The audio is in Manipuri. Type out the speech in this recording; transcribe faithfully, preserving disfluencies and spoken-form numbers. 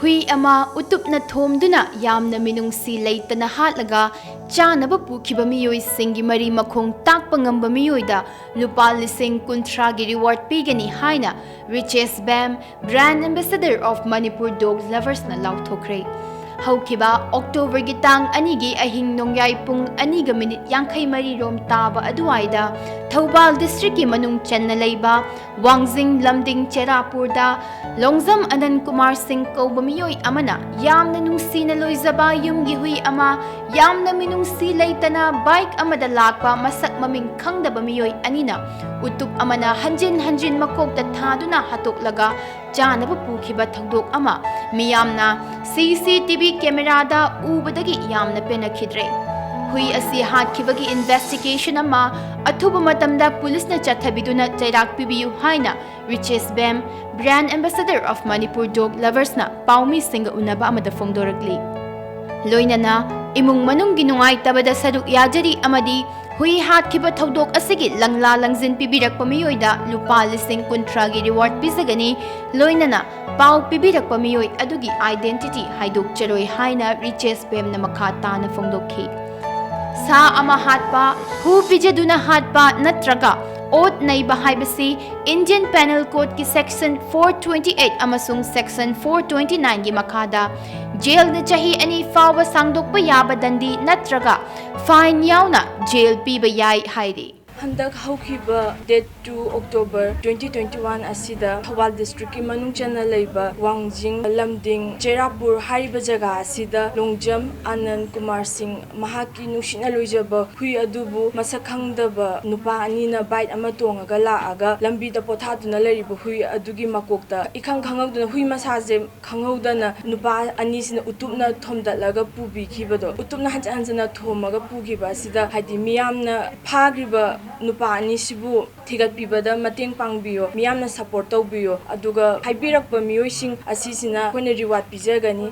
ꯍꯨꯏ ꯑꯃ ꯎꯇꯨꯞꯅ ꯊꯣꯝꯗꯨꯅ ꯌꯥꯝꯅ ꯃꯤꯅꯨꯡꯁꯤ ꯂꯩꯇꯅ ꯍꯥꯠꯂꯒ ꯆꯥꯅꯕ ꯄꯨꯈꯤꯕ ꯃꯤꯑꯣꯏꯁꯤꯡꯒꯤ ꯃꯔꯤ ꯃꯈꯣꯡ ꯇꯥꯛꯄ ꯉꯝꯕ ꯃꯤꯑꯣꯏꯗ ꯂꯨꯄꯥ ꯂꯤꯁꯤꯡ ꯀꯨꯟꯊ꯭ꯔꯥꯒꯤ reward ꯄꯤꯒꯅꯤ ꯍꯥꯏꯅ ꯔꯤꯆꯦꯁ ꯕꯦꯝ, Brand Ambassador of Manipur Dog Loversꯅ ꯂꯥꯎꯊꯣꯛꯈ꯭ꯔꯦ꯫ ꯍꯧꯈꯤꯕ ꯑꯣꯛꯇꯣꯕꯔꯒꯤ ꯇꯥꯡ ꯑꯅꯤꯒꯤ ꯑꯍꯤꯡ ꯅꯣꯡꯌꯥꯏ ꯄꯨꯡ ꯑꯅꯤꯒ ꯃꯤꯅꯤꯠ ꯌꯥꯡꯈꯩ ꯃꯔꯤ ꯔꯣꯝ ꯇꯥꯕ ꯑꯗꯨꯋꯥꯏꯗ ꯊꯧꯕꯥꯜ ꯗꯤꯁꯇ꯭ꯔꯤꯛꯀꯤ ꯃꯅꯨꯡ ꯆꯟꯅ ꯂꯩꯕ ꯋꯥꯡꯖꯤꯡ ꯂꯝꯗꯤꯡ ꯆꯦꯔꯥꯄꯨꯔꯗ ꯂꯣꯡꯖꯝ ꯑꯅꯟ ꯀꯨꯃꯥꯔ ꯁꯤꯡ ꯀꯧꯕ ꯃꯤꯑꯣꯏ ꯑꯃꯅ ꯌꯥꯝꯅ ꯅꯨꯡꯁꯤꯅ ꯂꯣꯏꯖꯕ ꯌꯨꯝꯒꯤ ꯍꯨꯏ ꯑꯃ ꯌꯥꯝꯅ ꯃꯤꯅꯨꯡꯁꯤ ꯂꯩꯇꯅ ꯕꯥꯏꯛ ꯑꯃꯗ ꯂꯥꯛꯄ ꯃꯁꯛ ꯃꯃꯤꯡ ꯈꯪꯗꯕ ꯃꯤꯑꯣꯏ ꯑꯅꯤꯅ ꯎꯇꯨꯞ ꯑꯃꯅ ꯍꯟꯖꯤꯟ ꯍꯟꯖꯤꯟ ꯃꯀꯣꯛꯇ ꯊꯥꯗꯨꯅ ꯍꯥꯠꯇꯣꯛꯂꯒ ꯆꯥꯅꯕ ꯄꯨꯈꯤꯕ ꯊꯧꯗꯣꯛ ꯑꯃ ꯃꯤꯌꯥꯝꯅ ꯁꯤ ꯁꯤ ꯇꯤ ꯚꯤ ꯀꯦꯃꯦꯔꯥꯗ ꯎꯕꯗꯒꯤ ꯌꯥꯝꯅ ꯄꯦꯟꯅꯈꯤꯗ꯭ꯔꯦ꯫ ꯍꯨꯏ ꯑꯁꯤ ꯍꯥꯠꯈꯤꯕꯒꯤ investigation ꯑꯃ ꯑꯊꯨꯕ ꯃꯇꯝꯗ ꯄꯨꯂꯤꯁꯅ ꯆꯠꯊꯕꯤꯗꯨꯅ ꯆꯩꯔꯥꯛ ꯄꯤꯕꯤꯌꯨ ꯍꯥꯏꯅ ꯔꯤꯆꯦꯁ ꯕꯦꯝ, Brand Ambassador of Manipur Dog Loversꯅ ꯄꯥꯎꯃꯤꯁꯤꯡꯒ ꯎꯅꯕ ꯑꯃꯗ ꯐꯣꯡꯗꯣꯔꯛꯂꯤ꯫ ꯂꯣꯏꯅꯅ ꯏꯃꯨꯡ ꯃꯅꯨꯡꯒꯤ ꯅꯨꯡꯉꯥꯏꯇꯕꯗ ꯁꯔꯨꯛ ꯌꯥꯖꯔꯤ ꯑꯃꯗꯤ ꯍꯨꯏ ꯍꯥꯠꯈꯤꯕ ꯊꯧꯗꯣꯛ ꯑꯁꯤꯒꯤ ꯂꯪꯂꯥ ꯂꯪꯖꯤꯟ ꯄꯤꯕꯤꯔꯛꯄ ꯃꯤꯑꯣꯏꯗ ꯂꯨꯄꯥ ꯂꯤꯁꯤꯡ ꯀꯨꯟꯊ꯭ꯔꯥꯒꯤ reward ꯄꯤꯖꯒꯅꯤ꯫ ꯂꯣꯏꯅꯅ ꯄꯥꯎ ꯄꯤꯕꯤꯔꯛꯄ ꯃꯤꯑꯣꯏ ꯑꯗꯨꯒꯤ identity ꯍꯥꯏꯗꯣꯛꯆꯔꯣꯏ ꯍꯥꯏꯅ ꯔꯤꯆꯦꯁ ꯕꯦꯝꯅ ꯃꯈꯥ ꯇꯥꯅ ꯐꯣꯡꯗꯣꯛꯈꯤ꯫ ꯁꯥ ꯑꯃ ꯍꯥꯠꯄ, ꯍꯨ ꯄꯤꯖꯗꯨꯅ ꯍꯥꯠꯄ ꯅꯠꯇ꯭ꯔꯒ ꯑꯣꯠ ꯅꯩꯕ ꯍꯥꯏꯕꯁꯤ Indian Penal Codeꯀꯤ section four twenty eight ꯑꯃꯁꯨꯡ section four twenty nineꯒꯤ ꯃꯈꯥꯗ ꯖꯦꯜꯗ ꯆꯍꯤ ꯑꯅꯤ ꯐꯥꯎꯕ ꯁꯥꯡꯗꯣꯛꯄ ꯌꯥꯕ ꯗꯟꯗꯤ ꯅꯠꯇ꯭ꯔꯒ fine ꯌꯥꯎꯅ ꯖꯦꯜ ꯄꯤꯕ ꯌꯥꯏ ꯍꯥꯏꯔꯤ꯫ ꯍꯟꯗꯛ ꯍꯧꯈꯤꯕ date two October twenty twenty one ꯑꯁꯤꯗ ꯊꯧꯕꯥꯜ districtꯀꯤ ꯃꯅꯨꯡ ꯆꯟꯅ ꯂꯩꯕ ꯋꯥꯡꯖꯤꯡ, ꯂꯝꯗꯤꯡ, ꯆꯦꯔꯥꯄꯨꯔ ꯍꯥꯏꯔꯤꯕ ꯖꯒꯥ ꯑꯁꯤꯗ ꯂꯣꯡꯖꯝ ꯑꯅꯟ ꯀꯨꯃꯥꯔ ꯁꯤꯡ, ꯃꯍꯥꯛꯀꯤ ꯅꯨꯡꯁꯤꯅ ꯂꯣꯏꯖꯕ ꯍꯨꯏ ꯑꯗꯨꯕꯨ ꯃꯁꯛ ꯈꯪꯗꯕ ꯅꯨꯄꯥ ꯑꯅꯤꯅ bike ꯑꯃ ꯇꯣꯡꯉꯒ ꯂꯥꯛꯑꯒ ꯂꯝꯕꯤꯗ ꯄꯣꯊꯥꯗꯨꯅ ꯂꯩꯔꯤꯕ ꯍꯨꯏ ꯑꯗꯨꯒꯤ ꯃꯀꯣꯛꯇ ꯏꯈꯪ ꯈꯪꯍꯧꯗꯅ ꯍꯨꯏ ꯃꯁꯥꯁꯦ ꯈꯪꯍꯧꯗꯅ ꯅꯨꯄꯥ ꯑꯅꯤꯁꯤꯅ ꯎꯇꯨꯞꯅ ꯊꯣꯝꯗꯠꯂꯒ ꯄꯨꯕꯤꯈꯤꯕꯗꯣ, ꯎꯇꯨꯞꯅ ꯍꯟꯖꯟ ꯍꯟꯖꯟꯅ ꯊꯣꯝꯃꯒ ꯄꯨꯈꯤꯕ ꯑꯁꯤꯗ, ꯍꯥꯏꯗꯤ, ꯃꯤꯌꯥꯝꯅ ꯐꯥꯈ꯭ꯔꯤꯕ ꯅꯨꯄꯥ ꯑꯅꯤꯁꯤꯕꯨ ꯊꯤꯒꯠꯄꯤꯕꯗ ꯃꯇꯦꯡ ꯄꯥꯡꯕꯤꯌꯣ, ꯃꯤꯌꯥꯝꯅ support ꯇꯧꯕꯤꯌꯣ, ꯑꯗꯨꯒ ꯍꯥꯏꯕꯤꯔꯛꯄ ꯃꯤꯑꯣꯏꯁꯤꯡ ꯑꯁꯤꯁꯤꯅ ꯑꯩꯈꯣꯏꯅ reward ꯄꯤꯖꯒꯅꯤ꯫